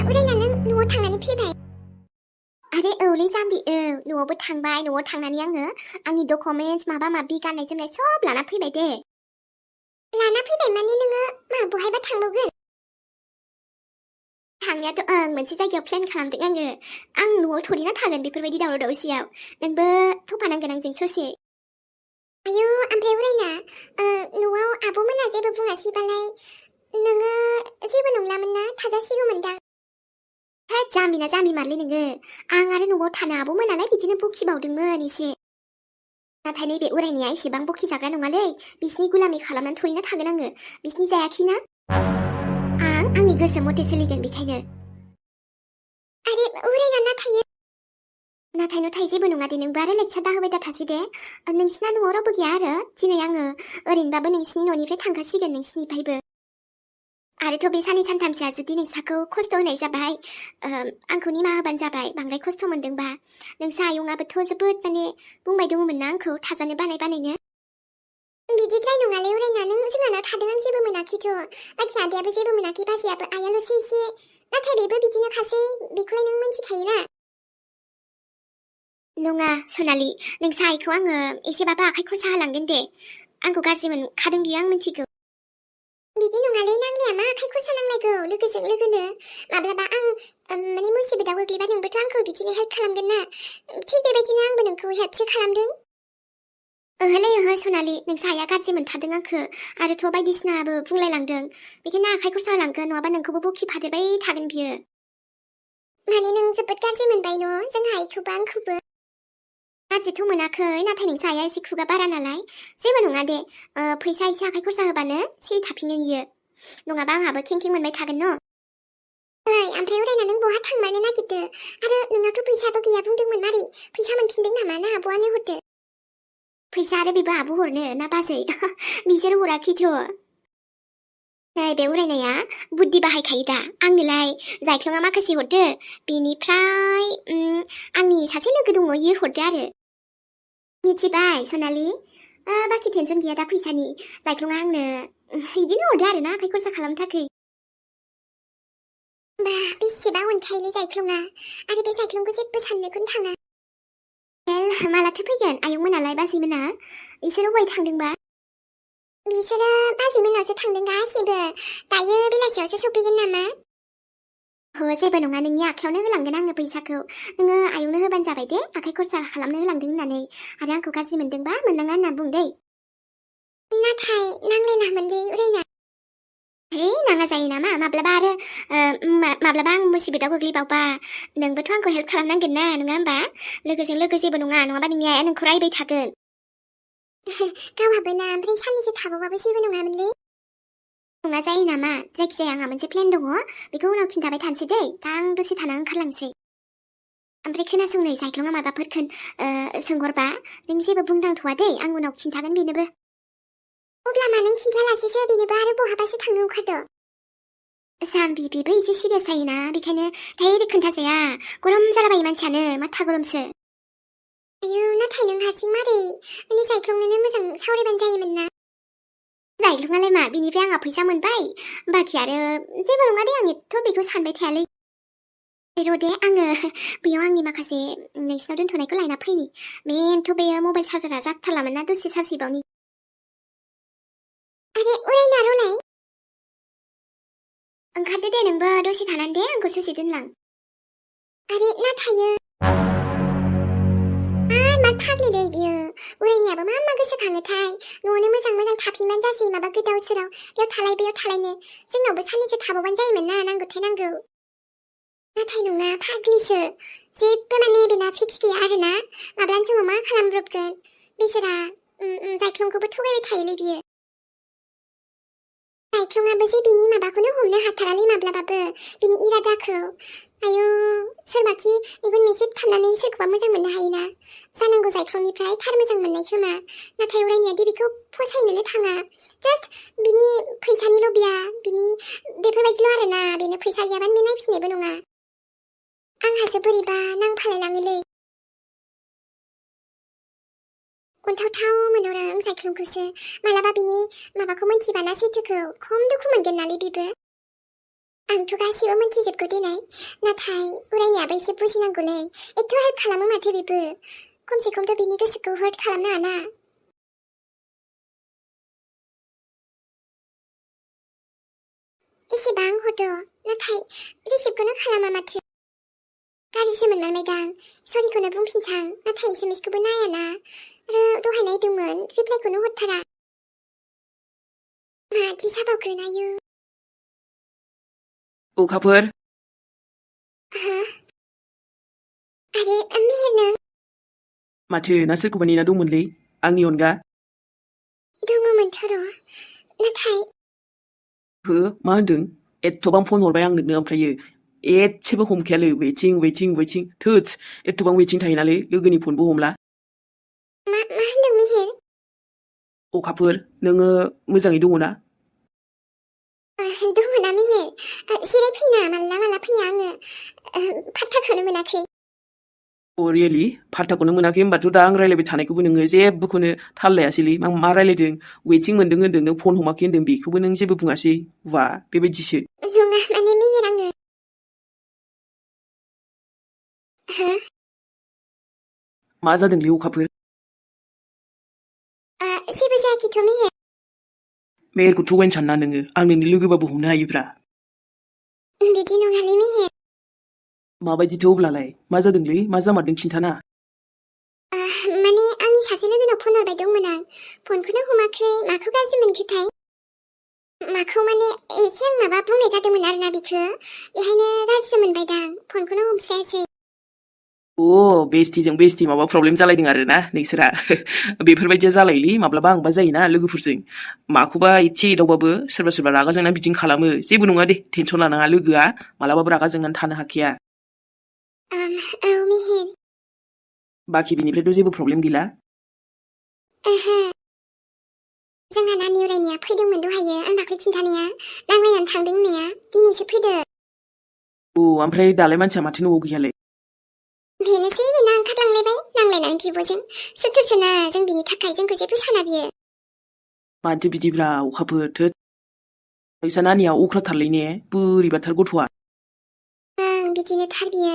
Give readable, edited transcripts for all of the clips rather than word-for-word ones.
उरायना नों न'आव थांनानै फैबाय? आरे औलै जाम्बि न'आवबो थांबाय न'आव थांनानै आङो आंनि डकुमेन्टस माबा माबि गाननाय जोमनाय सब लाना फैबाय दे। लाना फैबाय माने नोङो मा बहायबा थांबावगोन? थांनायाथ' मोनसे जायगायाव प्लेन खालामदों आङो। आं न'आव थोरिना थागोन बेफोरबायदि दावराव दावसियाव। नोंबो फैफानांगोन आंजों ससे। आयौ ओमफ्राय उरायना न'आव आब'मोना जेबो बुङासैबालाय नोङो जेबो नंलामोन ना थाजासिगौमोनदां। होद जाम्बिना जाम्बि मारलै नोङो। आं आरो न'आव थानो आब'मोनालाय बिदिनो बखिबावदोंमोन एसे। नाथाय नैबे उरायनाया एसेबां बखिजाग्रा नङालै। बिसिनि गुलामि खालामनानै थोरिना थागोन आङो। बिसिनि जायाखैना आं आंनि गोसो मथे सोलिगोन बेखायनो। आरे उरायना नाथाय जेबो नङा दे नोंबो आरो लेक्सार दाहोबाय दाथासै दे। नोंसिना न'आव रावबो गैया आरो दिनै आङो ओरैनोबाबो नोंसिनि न'निफ्राय थांखासिगोन नोंसिनिफ्रायबो। आरोथ' बे साननै सानथामसोआ जुदि नोंसाखौ खस्थ' होनाय जाबाय आंखौ निमाहा होबानो जाबाय बांद्राय खस्थ' मोनदोंबा। नोंसा आयंआबोथ' जोबोद माने बुंबाय दङमोन ना आंखौ थाजानो बानायनो। बिदिद्राय नङालै उरायना नों जोंहानाव थादों आं जेबो मोनाखैथ'। बाखि आदायाबो जेबो मोनाखै बाजैयाबो आइयाल'सो एसे। नाथाय बेबो बिदिनो खासै बेखौलाय नों मिन्थिखायोना। नङा सनालि नोंसा आइखौ आङो एसेबाबो आखाइ खरसा होलांगोन दे। आंखौ गाज्रि मोनखादों बियो आं मिन्थिगौ। बिदि नङालै नांलाया मा आखाइ खरसा नांलायगौ लोगोजों लोगोनो। माब्लाबा आं माने मुसिबतआव गोग्लैबा नोंबोथ' आंखौ बिदिनो हेल्प खालामगोन ना। थिग बेबायदिनो आंबो नोंखौ हेल्पसो खालामदों। ओहोलै ओहो सनालि नोंसा आइया गाज्रि मोनथारदों आंखौ आरोथ' बायदिसिनाबो बुंलायलांदों। बेखायनो आखाइ खरसा होलांगोन नङाबा नोंखौबो बखिफादेरबाय थागोन बियो। माने नों जोबोद गाज्रि मोनबाय न' जोंहा आइखौबो आंखौबो। गाज्रिथ' मोनाखै नाथाय नोंसा आइया एसे खुगा बारा नालाय। जेबो नङा दे फैसा एसे आखाइ खरसा होबानो सिरि थाफिनो इयो। नङाबा आंहाबो खें मोनबाय थागोन न'। ओमफ्राय उरायना नों बहा थांमारनो नागिरदो? आरो नोंनावथ' फैसाबो गैया बुंदोंमोन मारै फैसा मोनफिनदों नामा ना आब'आनो हरदो? फैसा आरो बेबो आब' हरनो ना बाजै बिसोर हराखैथ'। नै बे उरायनाया बुद्धि बाहायखायो दा आंनोलाय जायख्लङा माखासे हरदो बेनिफ्राय आंनि सासे लोगो दङ इयो हरदो आरो। मिथिबाय सनालि बाखि टेनसन गैया दा फैसानि। जायख्लङा आंनो बिदिनो हरदो आरो ना आखाइ खरसा खालामनो थाखाय। बा बेसेबा अनखायोलै जायख्लङा आरो बे जायख्लंखौ जेबो साननोखौनो थाङा। मालाथो फैगोन आयंमोनालाय बाजैमोना? इसोरो बहाय थांदोंबा? बिसोरो बाजैमोनावसो थांदों गासैबो। दायो बेलासियावसो सफैगोन नामा? जेबो नङा नोंनि आखायावनो होलांगोन आङो फैसाखौ। नोङो आयंनो होबानो जाबाय दे आखाइ खरसा खालामनो होलांदों होननानै। आरो आंखौ गाज्रि मोनदोंबा मोननाङा होनना बुं दै। नाथाय नांलायलामोनलै उरायना। हे नाङा जायो नामा माब्लाबा आरो माब्लाबा आं मुसिबतआव गोग्लैबावबा नोंबोथ' आंखौ हेल्प खालामनांगोन ना नङा होमबा? लोगोजों लोगो जेबो नङा नङाबा नोंनि आइया नोंखौ रायबाय थागोन। गावहाबो ना ओमफ्राय साननैसो थाबावबाबो जेबो नङामोनलै। नङा जायो नामा? जायखिजाया आंहा मोनसे प्लेन दङ बेखौ उनाव खिन्थाबाय थानोसै दै। दा आं दसे थाना ओंखारलांसै। ओमफ्राय खोनासंनै जायख्लङा माबाफोर सोंहरबा नों जेबो बुंदांथ'वा दै आं उनाव खिन्थागोन बेनोबो। अब्ला मा नों खिन्थायालासेसो बेनोबो आरो बहाबासो थांनो ओंखारदो? जाम्बि बेबो एसे सिरियास जायोना बेखायनो डाइरेक्ट खोन्थाजाया। गरम जालाबायो मानसियानो माथा गरमसो। आयौ नाथाय नों हारसिं मारै माने जायख्लंनोनो मोजां सावरायबानो जायोमोन ना। जायख्लङालाय मा बिनिफ्राय आंहा फैसा मोनबाय बाखि आरो जेबो नङा दे आं एथ' बेखौ सानबाय थायालै। र' दे आङो बेयाव आंनि माखासे नोंसिनाव दोनथ'नायखौ लायना फैनि। मेनथ' बेयो मबाइल चार्जारा जाथारलामोन ना दसे चार्ज हैबावनि। आरे उरायना र'लाय ओंखारदो दे नोंबो दसे थानानै दे आंखौ ससे दोनलां। आरे नाथायो मा फाग्लिलै बियो उरायनायाबो मा गोसोखाङोथाय। न'आवनो मोजां थाफिनबानो जासै माबा गोदाव सोराव बेयाव थालाय बैयाव थालायनो। जोंनावबो साननैसो थाबावबानो जायोमोन ना नांगौथाय नांगौ। नाथाय नङा फाग्लिसो जेबो माने बेना फिक्स गैया आरोना माब्लानि समाव मा खालामब्रबगोन। बेसारा जायख्लंखौबो थगायबाय थायोलै बियो। जायख्लङाबो जे बिनि माबाखौनो हमनो हाथारालै माब्लाबाबो बिनि इरादाखौ। आयौ सोरबाखि मेगन मेसेब थानानै सोरखौबा मोजां मोननो हायोना। जानांगौ जायख्लंनिफ्राय थार मोजां मोननाय खोमा। नाथाय उरायनायादि बेखौ फसायनोनो थाङा। जास्ट बिनि फैसानि लबिया बिनि बेफोरबायदिल' आरोना। बेनो फैसा गैयाबानो बे नायफिननायबो नङा। आंहासो बोरैबा नांफालायलाङोलै। अनथावथाव मोनहरो आं जायख्लंखौसो। मालाबा बिनि माबाखौ मोनथिबाना सैथोखौ खम दुखु मोनगोन नालै बेबो। आंथ' गासिबो मोनथिजोबगौ देनाय नाथाय उरायनायाबो एसे बुजिनांगौलै एथ' हेल्प खालामो माथो बेबो खमसे खमथ' बिनि गोसोखौ हार्ट खालामनो हाना एसेबां हरद' नाथाय रिसिभखौनो खालामा माथो गाज्रिसो मोननांबायदां सरिखौनो बुंफिनसां नाथाय एसएमएसखौबो नायाना आरो दहाय नायदोंमोन रिप्लाइखौनो हरथारा मादि जाबावगोन आयु अखाफोर हो आरे मेहेर नों माथो ना सोरखौबा नेना दंमोनलै आंनि अनगा दङमोनथ' र' नाथाय हो मा होनदों एथ'बां फन हरबाय आं नोंनो ओमफ्रायो एसेबो हमखायालै वेटिं थोथस एथ'बां वेटिं थायोनालै लोगोनि फनबो हमला मा होनदों मेहेर अखाफोर नोङो मोजाङै दङ ना दङना मेहेर जिरायफैना माला फैया आङो फात्ताखौनो मोनाखै अ रियेलि फात्ताखौनो मोनाखै होनबाथ' दा आं रायलायबाय थानायखौबो नोङो जेबोखौनो थाल लायासैलै आं मा रायलायदों वेटिं मोनदों होनदों नों फन हमाखै होनदों बेखौबो नों जेबो बुङासै वा बेबायदिसो नङा माने मेहेर आङो हो मा जादोंलै अखाफोर जेबो जायाखैथ' मेहेर मेहेरखौ थगायनो सानना नोङो आं नोंनि लोगोबाबो हमनो हायोब्रा बिदि नङालै मेहेर माबायदिथो अब्लालाय मा जादोंलै मा जामारदों खिन्थाना माने आंनि सासे लोगोनाव फन हरबाय दंमोन आं फनखौनो हमाखै माखौ गाज्रि मोनखोथाय माखौ माने एसे आं माबा बुंनाय जादोंमोन आरोना बिखौ बेहायनो गाज्रि मोनबायदां फनखौनो हमस्रायासै अ बेस्टिजों बेस्टि माबा प्रब्लेम जालायदों आरो ना नोंसोरा बेफोरबायदिया जालायोलै माब्लाबा आंबा जायोना लोगोफोरजों माखौबा एसे एदावबाबो सोरबा रागा जोंना बिदिनो खालामो जेबो नङा दे टेनसन लानाङा लोगोआ मालाबाबो रागा जोंनानै थानो हाखाया औ मेहेर बाखि बिनिफ्रायथ' जेबो प्रब्लेम गैला ओहो जोंहा नानि उरायनाया फैदोंमोन दहायो आं दाख्लै खिन्थानाया नांलायनानै थांदों होननाया दिनैसो फैदों अ ओमफ्राय दालाय मानसिया माथो न'आव गैयालाय बेनोसै बेना ओंखारलांलायबाय नांलायनानै बिब'जों सुथुरसोना जों बिनि थाखाय जोंखौ जेबो साना बियो माथो बिदिब्रा अखाफोर थोद नोंसा नानिया अख्राथारलै ने बोरैबाथार गथ'आ ओं बिदिनो थार बियो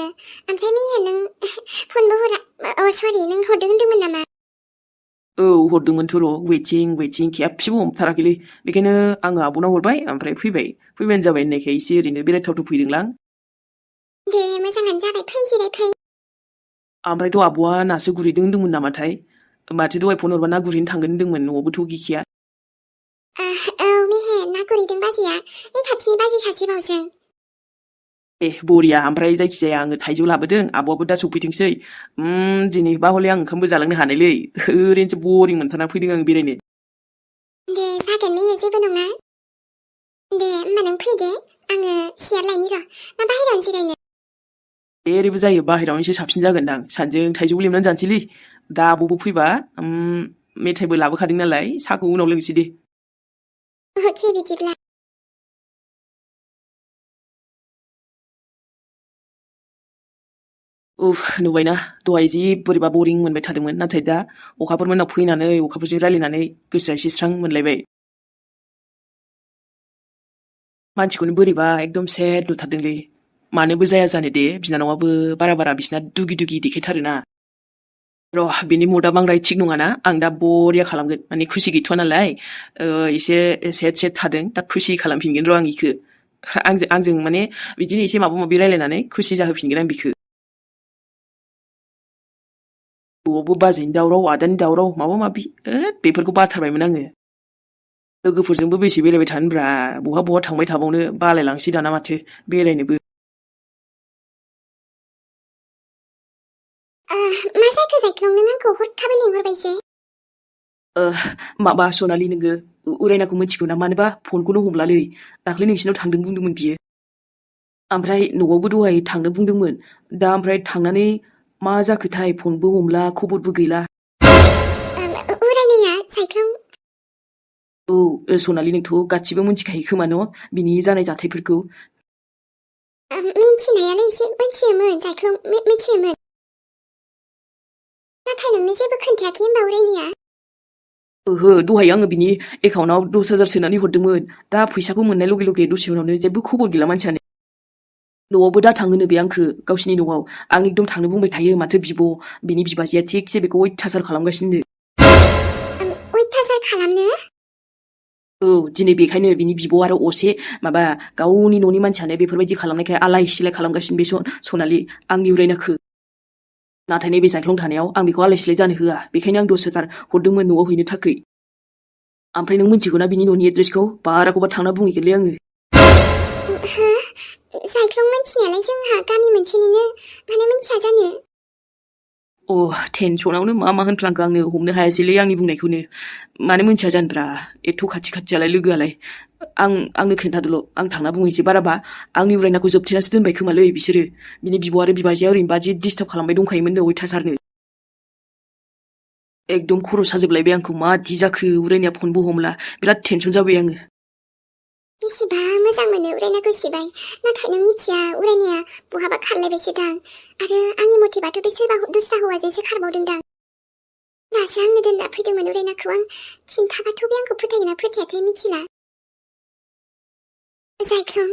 ओमफ्राय मेहेर नों फनबो हरा सरि नों हरदों होनदोंमोन नामा औ हरदोंमोनथ' र' वेटिं खेबसेबो हमथाराखैलै बेखायनो आङो आब'नाव हरबाय ओमफ्राय फैबायानो जाबाय होननायखाय एसे ओरैनो बेरायथावथाव फैदोंलां दे मोजाङानो जाबाय फै जिराय फै ओमफ्रायथ' आब'आ नासो गुरहैदों होनदोंमोन नामाथाय माथो दहाय फन हरबा ना गुरहैनो थांगोन होनदोंमोन न'आवबोथ' गैखाया औ मेहेर ना गुरहैदों बाजैया बे खाथिनि बाजै सासेबावसो ए बरिया ओमफ्राय जायखिजाया आङो थाइजौ लाबोदों आब'आबो दा सफैथोंसै दिनैबा हले आं ओंखामबो जालांनो हानायलै ओरैनोसो बरिं मोनथारना फैदों आं बेरायनो दे जागोन मेहेर जेबो नङा दे होमबा नों फैदे आङो सियार लायनि र' ना बाहेरायावनो जिरायनो ओरैबो जायो बाहेरायावनो एसे साबसिन जागोनदां सानैजों थाइजौबो लेमनानै जानोसैलै दा आब'बो फैबा मेथाइबो लाबोखादों नालाय साहाखौ उनाव लोंसै दे अके बिदिब्ला उफ नुबायना दहाय जि बोरैबा बरिं मोनबाय थादोंमोन नाथाय दा अखाफोर मोनाव फैनानै अखाफोरजों रायलायनानै गोसोआ एसे स्रां मोनलायबाय मानसिखौनो बोरैबा एकदम सेद नुथारदोंलै मानोबो जाया जानो दे बिनानावाबो बारा बिसिना दुगि देखायथारोना र' बिनि मुडा बांद्राय थिग नङाना आं दा बरिया खालामगोन माने खुसि गैथ'वा नालाय एसे सेद थादों दा खुसि खालामफिनगोन र' आं इखो आंजों माने बिदिनो एसे माबा माबि रायलायनानै खुसि जाहोफिनगोन आं बिखो न'आवबो बाजैनि दावराव आदानि दावराव माबा माबि बेफोरखौ बाथारबायमोन आङो लोगोफोरजोंबो बेसे बेरायबाय थानोब्रा बहा थांबाय थाबावनो बालायलांसै दाना माथो बेरायनोबो मा जाखो जायख्लं नों आंखौ हरखाबै लिंहरबायसै माबा सनालि नोङो उरायनाखौ मिथिगौ ना मानोबा फनखौनो हमलालै दाख्लै नोंसिनाव थांदों बुंदोंमोन बियो ओमफ्राय न'आवबो दहाय थांनो बुंदोंमोन दा ओमफ्राय थांनानै मा जाखोथाय फनबो हमला खबरबो गैला उरायनाया जायख्लं औ सनालि नोंथ' गासिबो मिथिखायो खोमा न' बिनि जानाय जाथायफोरखौ मिथिनायालाय एसे मिथियोमोन जायख्लं मिथियोमोन नाथाय नोंनो जेबो खोन्थायाखै होनबा उरायनाया ओहो दहाय आङो बिनि एकाउन्टाव 10,000 सोनानै हरदोंमोन दा फैसाखौ मोननाय लगे दसे उनावनो जेबो खबर गैला मानसियानो न'आवबो दा थाङोनो बे आंखो गावसिनि न'आव आं एकदम थांनो बुंबाय थायो माथो बिनि बिबाजैया थिगसे बेखौ अयथासार खालामगासिनो अयथासार खालामनो औ दिनै बेखायनो बिनि बिब' आरो असे माबा गावनि न'नि मानसियानो बेफोरबायदि खालामनायखाय आलाय सिलाय खालामगासिनो बे सनालि आंनि उरायनाखो नाथाय नैबे जाख्लं थानायाव आं बेखौ आलाय सिलाय जानो होआ बेखायनो आं 10,000 हरदोंमोन न'आव हैनो थाखै ओमफ्राय नों मिथिगौना बिनि न'नि एड्रेसखौ बाराखौबा थांना बुंहैगोनलै आङो हो जायख्लं मोनथिनायालाय जोंहा गामि मोनसेनिनो मानो मिथिया जानो टेनसनावनो मा होनफ्लांखो आंनो हमनो हायासैलै आंनि बुंनायखौनो मानो मोनथिया जानोब्रा एथ' खाथियालाय लोगोआलाय आंनो खोन्थादोल' आं थांना बुंहैसै बाराबा आंनि उरायनाखौ जोबथेनासो दोनबाय खोमालै बिसोरो बिनि बिब' आरो बिबाजैया ओरैनोबादि डिस्टार्ब खालामबाय दंखायोमोननो अयथासारनो एकदम खर' साजोबलायबाय आंखौ मादि जाखो उरायनाया फनबो हमला बिराद टेनसन जाबाय आङो बेसेबा मोजां मोनो उरायनाखौ सिबाय नाथाय नों मिथिया उरायनाया बहाबा खारलायबायसो दां आरो आंनि मथेबाथ' बे सोरबा दस्रा हौवाजोंसो खारबावदोंदां दासो आंनो दोनना फैदोंमोन उरायनाखौ आं खिन्थाबाथ' बे आंखौ फोथायोना फोथायाथाय मिथिला जायख्लं